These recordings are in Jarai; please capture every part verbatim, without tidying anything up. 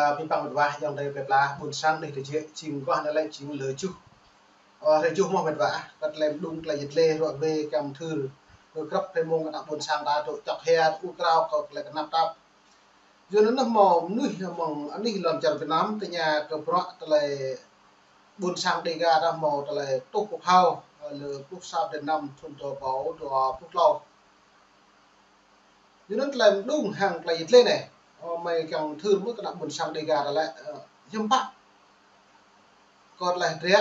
Abih bang mĕt wa ayŏng adơi plơi pla ƀuôn sang anih tơjĕ, jing guah anai lĕ jing lơ juh. Ơ, rơjuh mơ̆ mĕt wa, kơ tơlơi mơđung tơlơi yet lĕ ruă wê kiăng mơthưr kơ grăp tơlơi mơ̆ng ană ƀuôn sang ta dŏ čŏk hia, ur krao kơ tơlơi kơnap tap. Yua anŭn hmâo mơnuih mơ̆ng anih lŏn čar Việt Nam tơña kơ bruă tơlơi ƀuôn sang Đêga ta hmâo tơlơi tuh pơphao lơ pluh sa bơđen năm thŭn dua rơbâo dua pluh klâo. Yua anŭn tơlơi mơđung hăng tơlơi yet lĕ anai, ơ, mơi kiăng thưr mơ̆ kơ ană ƀuôn sang Đêga ta lĕ, ơ, hiư̆m pă. Kơ tơlơi hơdră,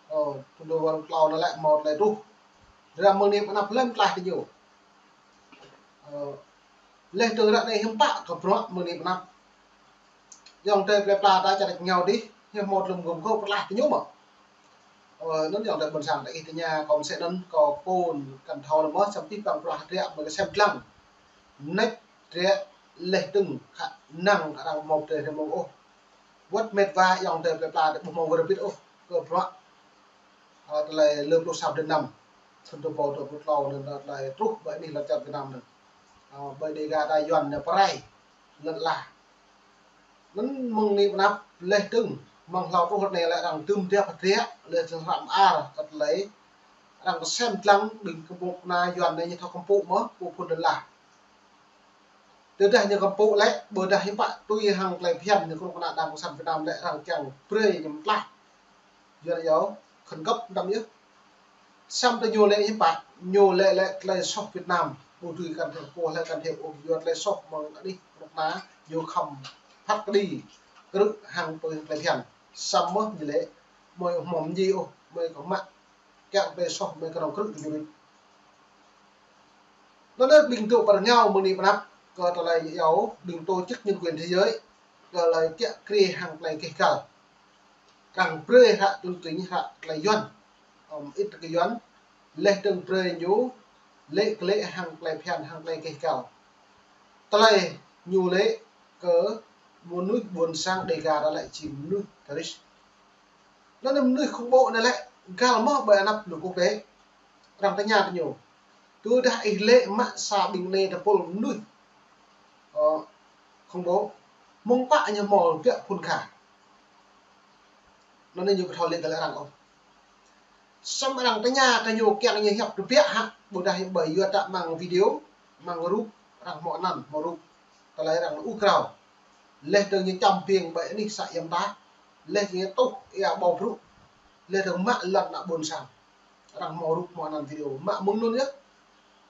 ơ, thŭn dua rơbâo dua pluh klâo anai lĕ hmâo tơlơi truh. Ră mơ̆ng anai pơ anăp lĕ mơ̆ tlaih tơ ñu. Ơ, leh tơ̆ng ră anai hiư̆m pă kơ bruă mơ̆ng anai pơ anăp. Ayŏng adơi plơi pla ta čar rơngiao dih, hiư̆m hmâo tơlơi gum gô pơtlaih tơ ñu mơ̆. Ơ, anŭn ayŏng adơi ƀuôn sang ta ih tơña kơ mơsĕ anŭn kơ pôn kăn thâo lơ̆m mơ̆, samơ̆ abih bang bruă hơdră mơi kơsem lăng. Nĕt hơdră leh tơ̆ng khă năng arăng hmâo tơlơi hơmâo ôh. Wơ̆t mĕt wa ayŏng adơi plơi pla ta ƀu hmâo wơr bĭt ôh kơ bruă, ơ, tơlơi lơ pluh sa bơđen năm thŭn dua rơbâo dua pluh klâo anŭn tơlơi truh ƀơi anih lŏn čar Việt Nam anŭn. Ơ, ƀơi Đêga ta Yuan anai pơrai lŏn ala. Anŭn mơ̆ng anai pơ anăp leh tơ̆ng mơ̆ng hlâo truh ră anai lĕ arăng tơm tiap hơdră leh tơ̆ng hrăm ar kơ tơlơi arăng kơsem lăng ƀing kơmŭk kơna Yuan anai ñu thâo kơmpŭ mơ̆ pô phŭn lŏn ala. Tơdah ñu kơmpŭ lĕ, ƀôdah hiư̆m pă tui hăng tơlơi phiăn ñu kơnuk kơna Đảng Cộng sản Việt Nam lĕ arăng kiăng brơi ñu mơ̆ tlaih. Yua anŭn yơh, khẩn cấp năm yơh. Samơ̆ tơ ñu lĕ hiư̆m pă, ñu lĕ lĕ tơlơi soh Việt Nam, ƀu dưi can thiệp, ƀu hlơi can thiệp ôh, yua tơlơi soh mơ̆ng anih kơnuk kơna, ñu khŏm phat kơđi, krư̆ hăng tui hăng tơlơi phiăn. Samơ̆ ñu lĕ, mơi hmâo mơñi ôh, mơi kơ mă, kiăng tơlơi soh, mơi kơnơ̆ng krư̆ tơ ñu đôč. Anŭn anai ƀing dŏ pơ rơngiao mơ̆ng anai pơ anăp kơ tơlơi yua ƀing tổ chức nhân quyền thế giới, tơlơi kiă kriê hăng tơlơi keh kal. Arăng brơi hră tui tui hră tơlơi Yuan, ơ, ĭt kơ Yuan, leh tơ̆ng brơi ñu lĕ kơ lĕ hăng tơlơi phiăn hăng tơlơi keh kal. Tơlơi ñu lĕ kơ mơnuih ƀuôn sang Đêga ta lĕ jing mơnuih terrorist. Anŭn anai mơnuih khủng bố anai lĕ găl mơ̆ ƀơi anăp lŏn quốc tế. Arăng tơña tơ ñu. Tơdah ih lĕ mă sa ƀing anai tơpul mơnuih, ơ, khủng bố, mơ̆ng pă ñu hmâo biă phŭn kha. Anŭn anai ñu ƀu thâo lĕ tơlơi arăng ôh. Samơ̆ arăng tơña kơ ñu kiăng ñu hiăp tơbiă hă, ƀôdah ƀơi yua ta mơ̆ng video, mơ̆ng rup, arăng hmâo anăn, hmâo rup. Tơlơi arăng ur krao. Leh tơ̆ng ñu čăm biêng ƀơi anih să iĕm ta. Leh tơ̆ng ñu tuh ia ƀâo brŭ. Leh tơ̆ng mă lŏn ană ƀuôn sang. Arăng hmâo rup hmâo anăn video. Mă mơ̆ng anŭn yơh.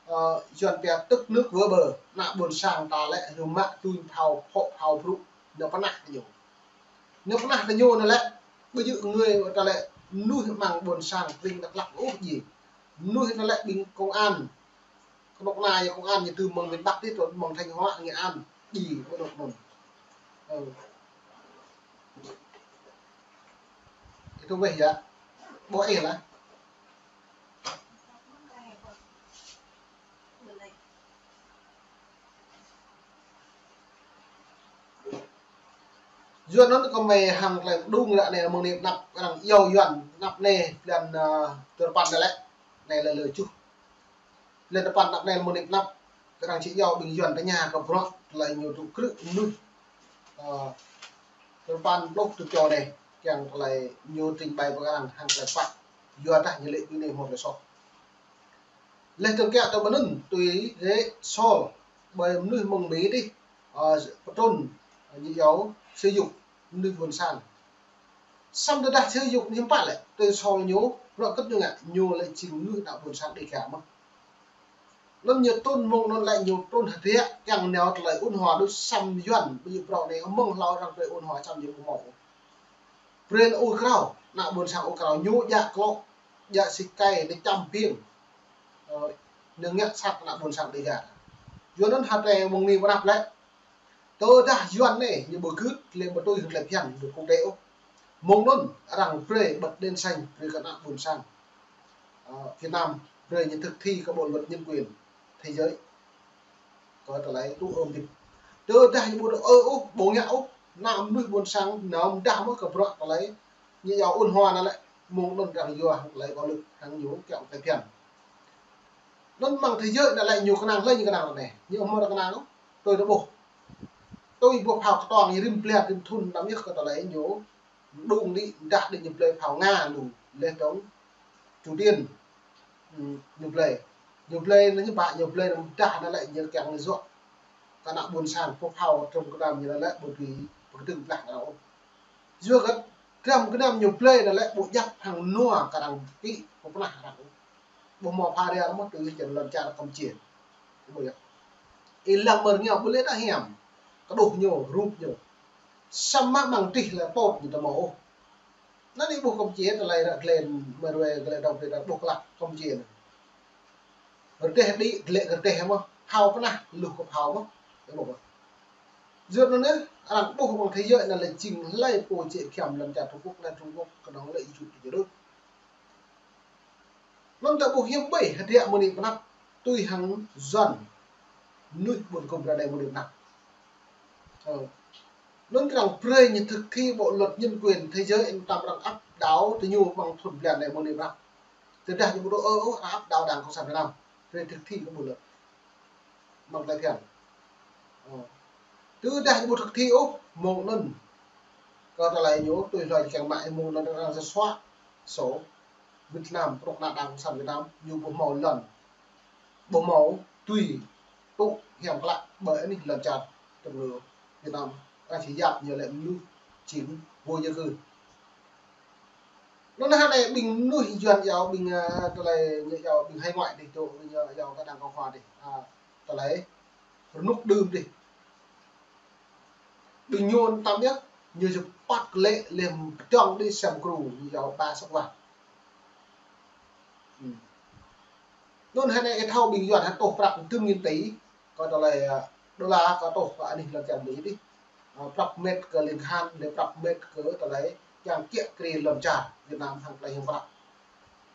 Ơ, Yuan pia tức nước vỡ bờ. Ană ƀuôn sang ta lĕ, ñu mă tui phao, phŏ phao brŭ. Ñu pơnah tơ ñu. Ñu pơnah tơ ñu anai lĕ, ƀu djơ̆ người ta lĕ, mơnuih mơ̆ng ƀuôn sang, ƀing Dak Lak ôh jing. Mơnuih anai lĕ ƀing công an. Kơnuk kơna ñu công an ñu tơm mơ̆ng miền Bắc tih, tơm mơ̆ng Thanh Hóa, Nghệ An, jing, ƀu djơ̆ mơ̆n. Ơ. Itu weh yơh. Ƀuh ih lah. Yua anŭn kơ mơi hăng tơlơi mơđung ră anai mơ̆ng anai pơ anăp arăng iâu Yuan pơ anăp anai blan, ơ, dua rơpăn anai lĕ. Anai lĕ lơ juh. Blan dua rơpăn anăp anai mơ̆ng anai pơ anăp arăng či iâu ƀing Yuan tơña kơ bruă tơlơi ñu tŭ krư̆ mơnuih. Ơ, dua rơpăn pluh tơjuh anai kiăng tơlơi ñu trình bày pơ arăng hăng tơlơi pă. Yua dah ñu lĕ ƀing anai hmâo tơlơi soh. Leh tơ̆ng kiăng tơ ƀơi anŭn tui rĕ Seoul ƀơi mơnuih mơ̆ng Mi dih, ơ, pơtrŭn, ơ, ñu iâu Seo Hyuk, mơnuih ƀuôn sang. Samơ̆ tơdah Seo Hyuk ñu hiư̆m pă lĕ, tui Seoul ñu, bruă kơ̆t ñu ngă, ñu lĕ jing mơnuih ană ƀuôn sang Đêga mơ̆n. Anŭn ñu trŭn mơ̆ng anŭn lĕ ñu trŭn hơdră kiăng nao tơlơi ôn hòa đôč samơ̆ Yuan, ƀu djơ̆ phrâo anai mơ̆ng hlâo arăng brơi ôn hòa samơ̆ ñu ƀu hmâo. Brơi anŭn ur krao, ană ƀuôn sang ur krao, ñu djă klŏ, djă sĭ kai, ñu čăm biêng. Ơ, ñu ngă sat ană ƀuôn sang Đêga. Yua anŭn hơtai mơ̆ng anai pơ anăp lĕ. Tơdah Yuan anai, ñu ƀu gưt, lĕ ƀu tui hăng tơlơi phiăn, ƀu quốc tế ôh. Mơ̆ng anŭn, arăng brơi bật đèn xanh, brơi kơ ană ƀuôn sang. Ơ, Việt Nam, brơi ñu thực thi kơ bộ luật nhân quyền thế giới. Kơ tơlơi tŭ ôm đĭp. Tơdah ñu ƀu tŭ ơ ôh, ƀu ngă ôh, ană mơnuih ƀuôn sang, anăm dah mơ̆ kơ bruă tơlơi. Ñu iâu ôn hòa anai lĕ, mơ̆ng anŭn arăng yua hăng tơlơi bạo lực, hăng ñu kiăng tơlơi phiăn. Anŭn mơ̆ng thế giới anai lĕ ñu kơnang, lĕ ñu kơnang anai. Ñu hmâo kơnang ôh, tui tơ ƀuh. Tui ƀuh phao kơtuang ñu rĭm blan rĭm thŭn anăm yơh kơ tơlơi ñu đung đĭ, dah đĭ ñu blơi phao Nga lu, laih dơ̆ng Triều Tiên, ừm, ñu blơi. Ñu blơi anŭn ñu ƀă ñu blơi anŭn dah anŭn lĕ ñu kiăng ñu dŏ. Kơ ană ƀôn sang pô phao trŭm kơnam ñu anŭn lĕ ƀu dưi pơkơdơ̆ng blah anŭn ôh. Yua kơ trŭm kơnam ñu blơi anŭn lĕ ƀu djăp hăng nua kơ arăng kĭ pơpơnah arăng ôh. Ƀu hmâo pha ria mơ̆ tui čar lŏn čar Kampuchia. Ƀu yơh. Ih lăng mơ̆ rơngiao ƀu lĕ đah hiam. Kơđuh ñu, rup ñu. Samơ̆ mơ̆ng tih lĕ pôt ñu tơ mâo ôh. Anŭn ih ƀuh Kampuchia tơlơi ră glĕn mơ̆ ruai glĕn dŏ tơlơi ƀuh klă Kampuchia anŭn. Rơdêh đĭ glĕn rơdêh mơ̆. Phao pơnah luh kơ phao mơ̆. Ih ƀuh mơ̆. Yua anŭn anai, arăng ƀuh mơ̆ng thế giới anŭn lĕ jing hlơi pô jĕ giăm lŏn čar Trung Quốc, lĕ Trung Quốc kơnơ̆ng lĕ ih jŭ tơ jơrŭt. Anŭn ta ƀuh hiư̆m ƀai hơdră mơ̆ng anai pơnăp tui hăng Yuan. Mơnuih ƀun kơm ră anai mơ̆ng anai pơnăp. Ơ. Anŭn arăng brơi ñu thực thi bộ luật nhân quyền thế giới, anŭn tam arăng áp đảo tơ ñu mơ̆ng thŭn blan anai mơ̆ng anai pơnăp. Tơdah ñu ƀu dŏ ôh, ơ, ơ, arăng áp đảo Đảng Cộng sản Việt Nam. Brơi thực thi kơ bộ luật. Mơ̆ng tơlơi phiăn. Ơ. Tơdah ñu ƀu thực thi ôh, mơ̆ng anŭn. Kơ tơlơi ñu tui hloi kiăng mă mơ̆ng anŭn arăng sa xóa sổ Việt Nam, kơnuk kơna Đảng Cộng sản Việt Nam, ñu ƀu hmâo lŏn. Ƀu hmâo tui tŭ hiam klă ƀơi anih lŏn čar tơm ngư Việt Nam. Arăng či yap ñu lĕ mơnuih jing vô gia cư. Anŭn hă anai ƀing mơnuih Yuan yua ƀing, ơ, tơlơi ñu yua ƀing hải ngoại dih tŭ ñu yua kơ Đảng Cộng hòa dih. Ơ, tơlơi rơnŭk đưm dih. Ƀing ñu tam yơh, ñu či păt lĕ lem pơdơ̆ng đĭ sem kru, ñu yua ba sŏk wa. Hm. Anŭn hă anai ih thâo ƀing Yuan hă tŏh prăk dŭm nghìn tỉ, kơ tơlơi, ơ, đôla kơ tŏh kơ anih lŏn čar Mỹ dih. Ơ, prăk mĕt kơ liên khan, lĕ prăk mĕt kơ tơlơi kiăng kiă kriê lŏn čar Việt Nam hăng tơlơi hiam klă.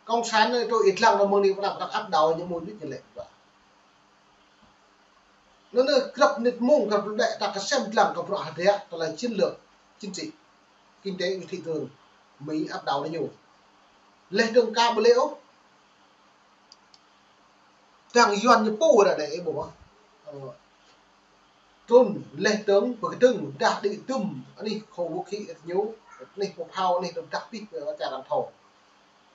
Cộng sản anai tui ih lăng anŭn mơ̆ng anai pơnăp arăng áp đảo ñu mơ̆n ñu lĕ. Anŭn anai grăp mơnit mông grăp lŭk đĕ ta kơsem lăng kơ bruă hơdră tơlơi chiến lược, chính trị, kinh tế, thị trường, Mỹ áp đảo ñu. Laih dơ̆ng ka ƀu lĕ ôh. Dăng Yuan ñu pô ră anai ih ƀuh mơ̆. Ơ. Trŭn laih dơ̆ng pơkơdơ̆ng dah đĭ dŭm anih khối vũ khí ñu, anih pô phao anih dŭm dah pih pơ čar arăng thâo.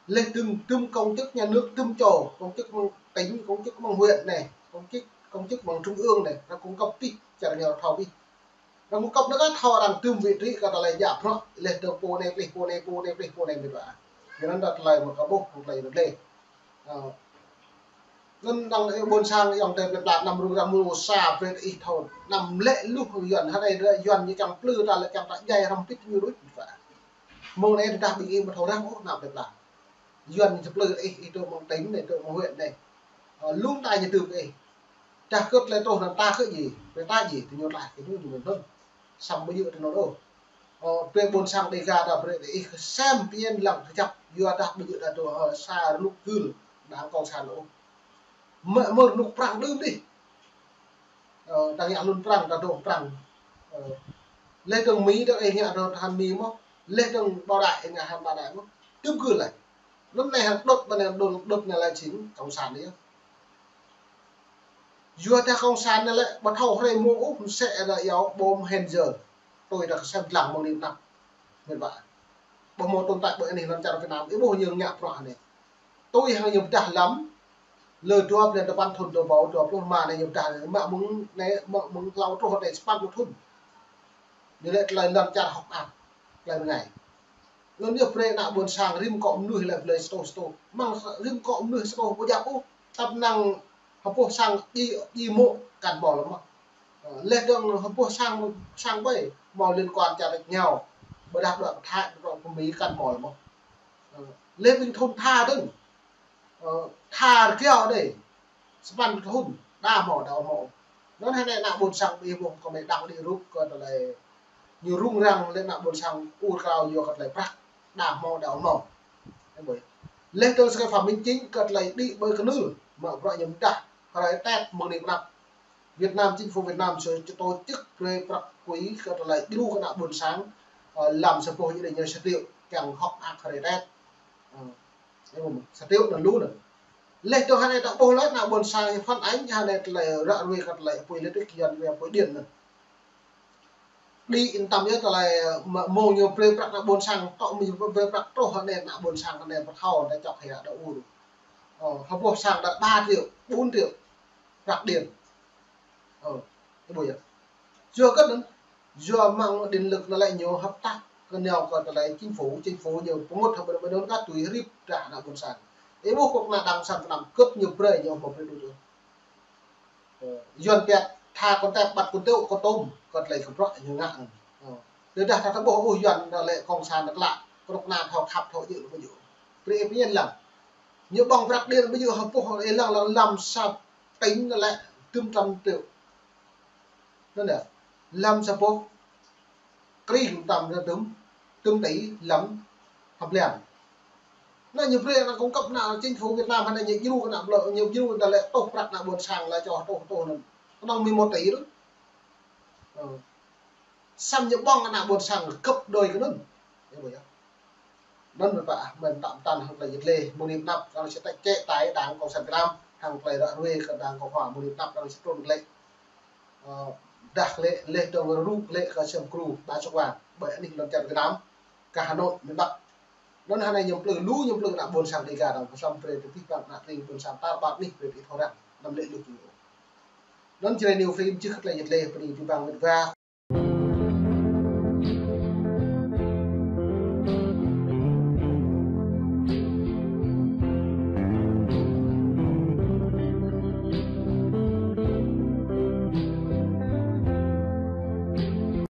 Laih dơ̆ng dŭm công chức nhà nước dŭm čô, công chức mơ̆ng tỉnh, công chức mơ̆ng huyện anai, công chức, công chức mơ̆ng trung ương anai, arăng cung cấp pih, čar ñu thâo pih. Arăng cung cấp anŭn kơ thâo arăng dŭm vị trí kơ tơlơi djă bruă, laih dơ̆ng pô anai plih pô anai, pô anai plih pô anai mĕt wa. Yua anŭn đa tơlơi mơ̆ kơ ƀuh, tơlơi rơlê. Ơ. Anŭn dăng ih ƀôn sang ayŏng adơi plơi pla anăm rŭng răng mơ̆ sa brơi ih thâo anăm lĕ luh Yuan hă anai Yuan ñu kiăng plư ta lĕ kiăng ta djai hrăm pĭt ñu đôč. Mơ̆ng anai tơdah ƀing ih ƀu thâo răng ôh ană plơi pla. Yuan ñu plư ih, ih dŏ mơ̆ng tỉnh anai, dŏ mơ̆ng huyện anai. Ơ, lŏm ta ñu tưp ih. Čah kơt lĕ truh anŭn ta kơ djai, brơi ta djai, tơ ñu tlaih kơ ñu ñu mơ̆n anŭn. Samơ̆ ƀu djơ̆ tơ anŭn ôh. Ơ, brơi ƀôn sang Đêga ta brơi ih kơsem piên lăng kơjăp, yua dah ƀu djơ̆ ta dŏ, ơ, sa rơnŭk gưl Đảng Cộng sản ôh. Mă mơ̆ rơnŭk prăng đưm dih. Ơ, ta ngă hlŭn prăng, ta dŏ prăng. Ơ, laih dơ̆ng Mỹ dơ̆ng ih ngă dŏ hăn Mỹ mơ̆, laih dơ̆ng Bảo Đại ih ngă hăn Bảo Đại mơ̆. Tưp gưl laih. Anŭn anai hăng đŭt, ƀơi anai đŭt, đŭt anai lĕ jing Cộng sản dih. Yua dah Cộng sản anai lĕ, ƀu thâo hrơi mông ôh, mơsĕ lĕ yua bom Hellfire. Tui dah kơsem lăng mơ̆ng anai pơnăp. Mĕt wa. Ƀu hmâo tồn tại ƀơi anih lŏn čar Việt Nam, ih ƀuh ñu ngă bruă anai. Tui hăng ñu pơdah lăm, lơ dua blan dơpăn thŭn dua rơbâo dua pluh rơma anai ñu pơdah anai, mă mơ̆ng anai, mă mơ̆ng hlâo truh anai sapăn pluh thŭn. Ñu lĕ tơlơi lŏn čar hŏk ăt, tơlơi rơngai. Anŭn yơh brơi ană ƀôn sang rĭm kơ mơnuih lĕ blơi sơtô sơtô. Mơ̆ng rĭm kơ mơnuih sơtô ƀu djăp ôh. Tăp năng hơpuh sang dji, dji mô̆ kăn hmâo lăm mơ̆. Ơ, laih dơ̆ng hơpuh sang, sang ƀai hmâo liên quan čar rĕč ñu. Ƀôdah dŏ pơ Thái, dŏ pơ Mỹ kăn hmâo lăm mơ̆. Ơ, laih ƀing thŭn tha dơ̆ng. Ơ, tha rơkiao đơi. Sapăn thŭn, đa hmâo, đa hmâo. Anŭn hă anai ană ƀôn sang ƀing ih ƀuh kơ mơi đăng đĭ rup kơ tơlơi ñu rŭng răng lĕ ană ƀôn sang ur krao yua kơ tơlơi prăk. Đa hmâo, đa hmâo. Laih dơ̆ng sơkai Phạm Minh Chính kơ tơlơi đĭ ƀơi kơnưl, mă bruă ñu pơdah, hrơi Tết mơ̆ng anai pơnăp. Việt Nam, chính phủ Việt Nam sẽ tổ chức brơi prăk quỹ kơ tơlơi djru kơ ană ƀôn sang, ơ, lăm sa boh ñu đơi ñu sa triệu, kiăng hŏk ăt hrơi Tết. Ơ. Ơ, sa triệu anŭn lu anŭn. Laih dơ̆ng hă anai ta ƀuh lĕ ană ƀôn sang phản ánh hă anai tơlơi ră ruai kơ tơlơi apui lĕ tui kian ruai apui điện anŭn. Đĭ yên tâm yơh, tơlơi mơ̆ng ñu brơi prăk ană ƀôn sang, tŏ mơ̆ng ñu brơi prăk truh anai ană ƀôn sang anai pơthâo anai čŏk hia đa ur. Ơ, hơpŏh sang đa ba triệu, bốn triệu prăk điện. Ơ, ih ƀuh yơh. Yua kơ anŭn, yua mơ̆ng điện lực anŭn lĕ ñu hợp tác kơ ñu kơ tơlơi chính phủ, chính phủ ñu pơngŭt hơpŏh ƀơi anŭn kah tui rip drah ană ƀôn sang. Ih ƀuh kơ ană đang sang kơnăm kơp ñu brơi ñu mơ̆ brơi đu. Ơ, Yuan pia tha kơnơ̆ng tep ƀăt kơnơ̆ng teo kơtôm, kơ tơlơi kơprăk ñu ngă. Ơ, tơdah ta ƀuh ôh Yuan anŭn lĕ cộng sản anŭn klă, kơnuk kơna thâo khăp thâo djơ̆ ƀu djơ̆. Brơi ih pơñen lăng. Ñu ƀơ̆ng prăk điện ƀu djơ̆ hơpŏh ih lăng lăng lăm sa tỉnh anŭn lĕ dŭm trăm triệu. Anŭn yơh, lăm sa boh kring tam tơm, tơm tỉ lăm hơblan. Anŭn ñu brơi anŭn cung cấp anŭn chính phủ Việt Nam anŭn ñu djru anŭn ƀlŏr, ñu djru anŭn lĕ truh prăk ană ƀôn sang lĕ čŏh truh truh anŭn. Kơnơ̆ng mười một tỷ đôč. Ơ. Samơ̆ ñu ƀơ̆ng ană ƀôn sang gấp đôi kơ anŭn. Ih ƀuh yơh. Anŭn mơ̆ pă, mơ̆n tăm tăn hăng tơlơi yit lĕ, mơ̆ng anai pơnăp, kơ anŭn sĭt tơlơi chế tài đảng cộng sản Việt Nam, hăng tơlơi ră ruai kơ đảng cộng hòa, mơ̆ng anai pơnăp, kơ anŭn sĭt trŭn lĕ. Ơ, dah lĕ, lĕ tơ̆ng rŭ lĕ kơ sem kru, ba sŏk wa, ƀơi anih lŏn čar Việt Nam, kơ Hà Nội, miền Bắc. Anŭn hơnă ñu plư lu, ñu plư ană ƀôn sang Dega dong, kơ sem brơi tơpih ƀăng ană tring ƀôn sang tar ƀar anih brơi tơpih thâo răng, anăm lĕ lu. Anŭn Jrai New Film čih kơ tơlơi yit lĕ, pơni tơpih ƀăng wet wa,